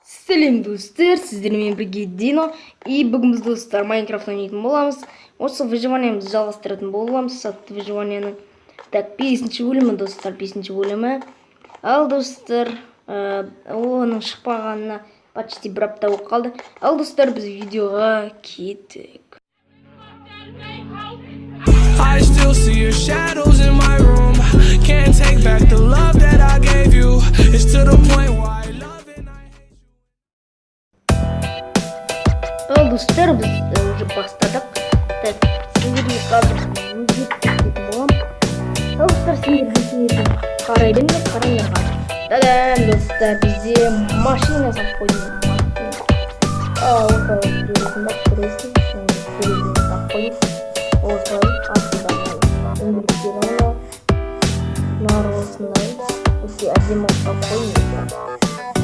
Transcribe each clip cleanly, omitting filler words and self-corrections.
Сәлем, достар, сіздермен бірге Дино. И бүгін біз, достар, Майнкрафт ойнайтын боламыз. Осы выживаниемізді жалғастыратын боламыз, сатты выживанияның. Так, бесінші бөлімі, достар, бесінші бөлімі. Ал, достар, оның шықпағанына почти бір апта болып қалды. Ал, достар, біз видеоға кеттік. I still see your shadows in my room. Can't take back the love that I gave you. It's to the point where I love and I hate you. Ал, достар, біз уже бастадық. Так, сендерге қазір өзгертіп кететін боламын. Ал, достар, сендер белсендердің қарай беріңдер, қараңдар қазір. Та-дам, достар, бізде машина салып қойдым. Машина. Ал, осылай жүресің ба, кіресің, терезені салып қойдым. Осылай, артында дөңгелектері мынау. Мыналар осындай. Өте әдемі қылып салып қойдым.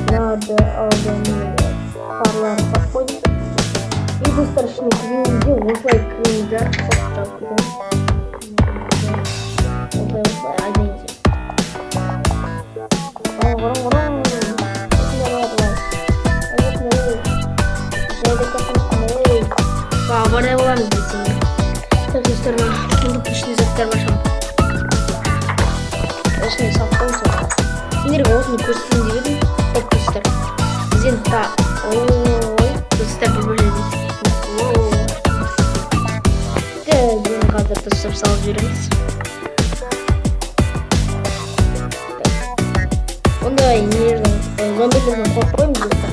Мынарды алды, фарларын салып қойдым. И, достар, ішіне кірген кезде осылай кіреміз да, хоп, жауып кетеміз. Осылай, осылай айдаймыз. Ұрын, ұрын, осындай болады былай. Осындай. Жайда кетеміз. Авария боламыз десең. Так, достар, мына сундуктың ішінде заттар бар шамалы. Ішіне салып қойыңыз соны. Сендерге осыны көрсетейін деп едім. Так, достар. Біз енді ой, достар, бір жерден түсіп. Так, енді қазір дұрыстап салып жібереміз. Так. Ондай нелерден, зомбилерден қорықпаймыз, достар.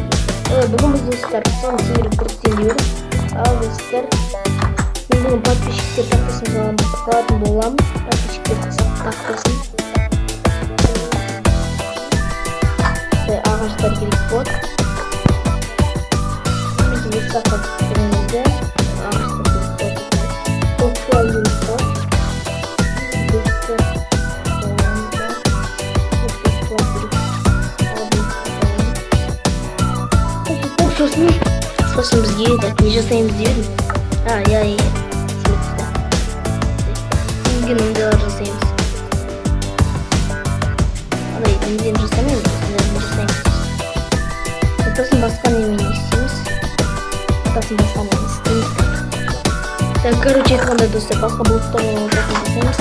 Бүгін біз, достар, соны сендерге көрсетейін деп едім. Ал, достар, мен бүгін подписчиктер тақтасын салатын боламын. Подписчиктер тақтасын. Ағаштар керек болады. Немесе верстакқа кіреміз, ағаштар керек болады. Тоқпа керек болады. Достар, тоқпа керек. Ал, сосын бізге, так, не жасаймыз деп едім? А, иә, иә, есіме түсті. Бізге мындайлар жасаймыз. Андай неден жасамаймыз, осындайдан жасаймыз. Сосын басқа немен не істейміз? Сосын басқа немен істейміз? Так, короче айтқанда, достар, басқа блоктар сосын жасаймыз.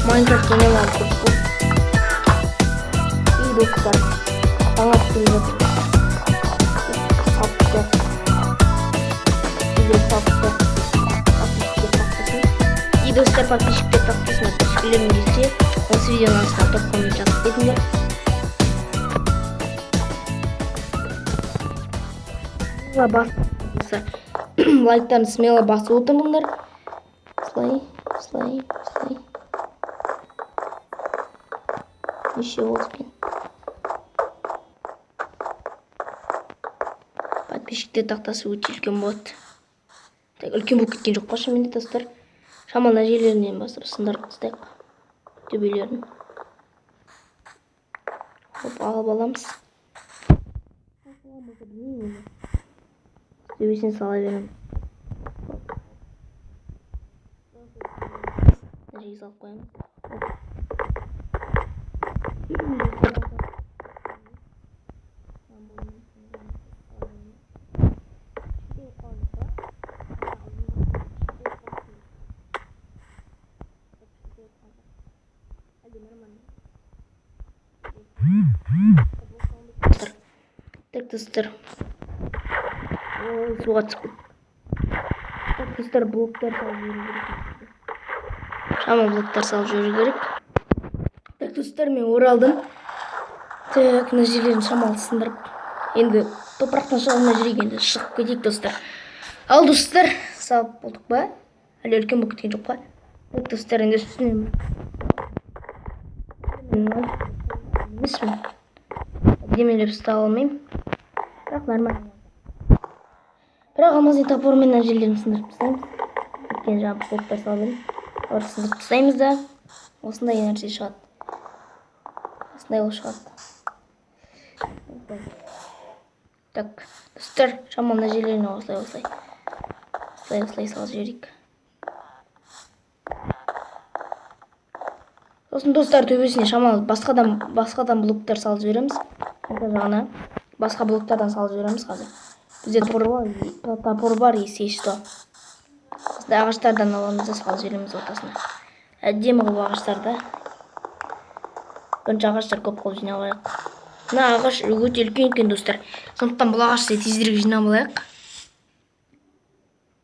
Майнкрафт ойнамаған көп болды. И, достар, таң атып келе жатыр. Салып тастайық. Тезірек салып тастайық. Подписчиктер тақтасын. И, достар, подписчиктер тақтасына түскілерің келсе, осы видеоның астына топ коммент жазып кетіңдер. Смело бас, лайктарын смело басып отырыңдар. Осылай, осылай, осылай. Неше болды екен? Подписчиктер тақтасы өте үлкен болады. Так, үлкен болып кеткен жоқ па шынымен де, достар? Шамалы мына жерлерінен бастап сындырып тастайық. Төбелерін. Хоп, алып аламыз. Төбесіне сала беремін. Мына жерге салып қоямыз. Хоп. Так, достар. Ой, суға түсіп кетті. Так, достар, блоктар салып жіберу керек. Шамалы блоктар салып жіберу керек. Так, достар, мен оралдым. Так, мына жерлерін шамалы сындырып. Енді топырақтан шыға алмай жүрейік, енді шығып кетейік, достар. Ал, достар, салып болдық па? Әлі үлкен болып кеткен жоқ па? Так, достар, енді үстіне емеспін. Әдемілеп ұста алмаймын. Бірақ нормально. Бірақ алмазный топормен мына жерлерін сындырып тастаймыз. Өйткені жаңа блоктар салып едім. Оларды сындырып тастаймыз да, осындай нәрсе шығады. Осындай болып шығады. Так, достар, шамалы мына жерлеріне осылай, осылай. Осылай, осылай салып жіберейік. Сосын, достар, төбесіне шамалы басқадан блоктар салып жібереміз. Орта жағына. Басқа блоктардан салып жібереміз қазір. Бізде топор бар, если что. Осындай ағаштардан аламыз да салып жібереміз ортасына. Әдемі қылып ағаштарды. Бірінші ағаштар көп қылып жинап алайық. Мына ағаш өте үлкен екен, достар. Сондықтан бұл ағашты тезірек жинап алайық.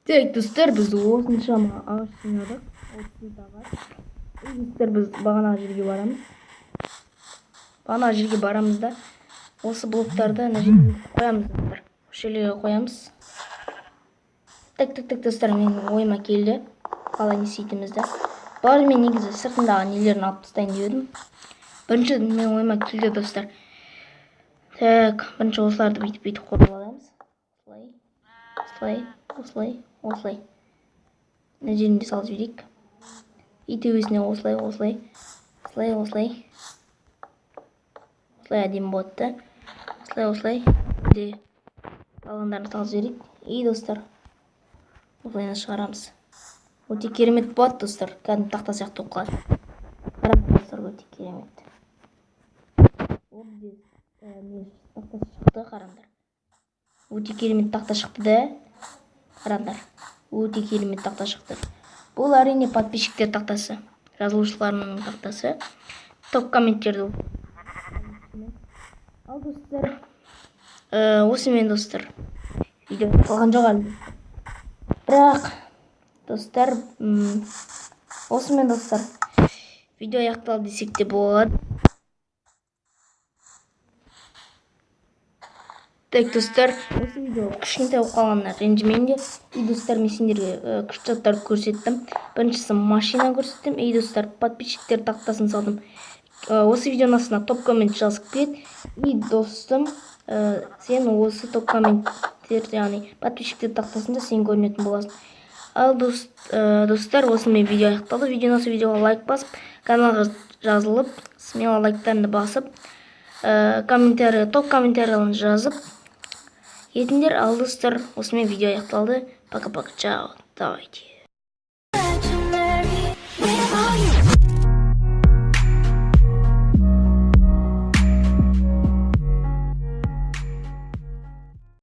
Так, достар, біз осыншама ағаш жинадық. 34 ағаш. Достар, біз бағанағы жерге барамыз. Бағанағы жерге барамыз да осы блоктарды ана жерге қоямыз, достар. Осы жерге қоямыз. Так, так, так, достар, менің ойыма келді. Қалай не істейтінімізді. Бұлар мен негізі сыртындағы нелерін алып тастайын деп едім. Бірінші менің ойыма келді, достар. Так, бірінші осыларды бүйтіп-бүйтіп қойып аламыз. Осылай, осылай, осылай, осылай. Мына жерін де салып жіберейік. И төбесіне осылай, осылай, осылай, осылай. Осылай әдемі болады да. Осылай, осылай. Де қалғандарын салып жіберейік. И достар, осылай шығарамыз. Өте керемет болады, достар. Кәдімгі тақта сияқты болып қалады. Қараңыз, достар, өте керемет. Ол не тақта шықты, қараңдар. Өте керемет тақта шықты да. Қараңдар. Өте керемет тақта шықты. Бұл әрине подписчиктер тақтасы. Жазылушыларының тақтасы. Топ комменттерді. Ал достар, осымен, достар, видео қалған жоқ әлі. Бірақ достар, осымен, достар, видео аяқталды десек те болады. Так, достар, осы видео кішкентай болып қалғанына ренжімеңдер. И достар, мен сендерге күшті заттар көрсеттім. Біріншісі машина көрсеттім. И достар, подписчиктер тақтасын салдым. Осы видеоның астына топ коммент жазып кет. И достым, сен осы топ комменттер, яғни подписчиктер тақтасында сен көрінетін боласың. Ал достар, осымен видео аяқталды. Видеоны осы видеоға лайк басып, каналға жазылып, смело лайктарыңды басып, комментарий, топ комментарийлерін жазып кетіңдер. Ал достар, осымен видео аяқталды. Пока-пока, чао, давайте.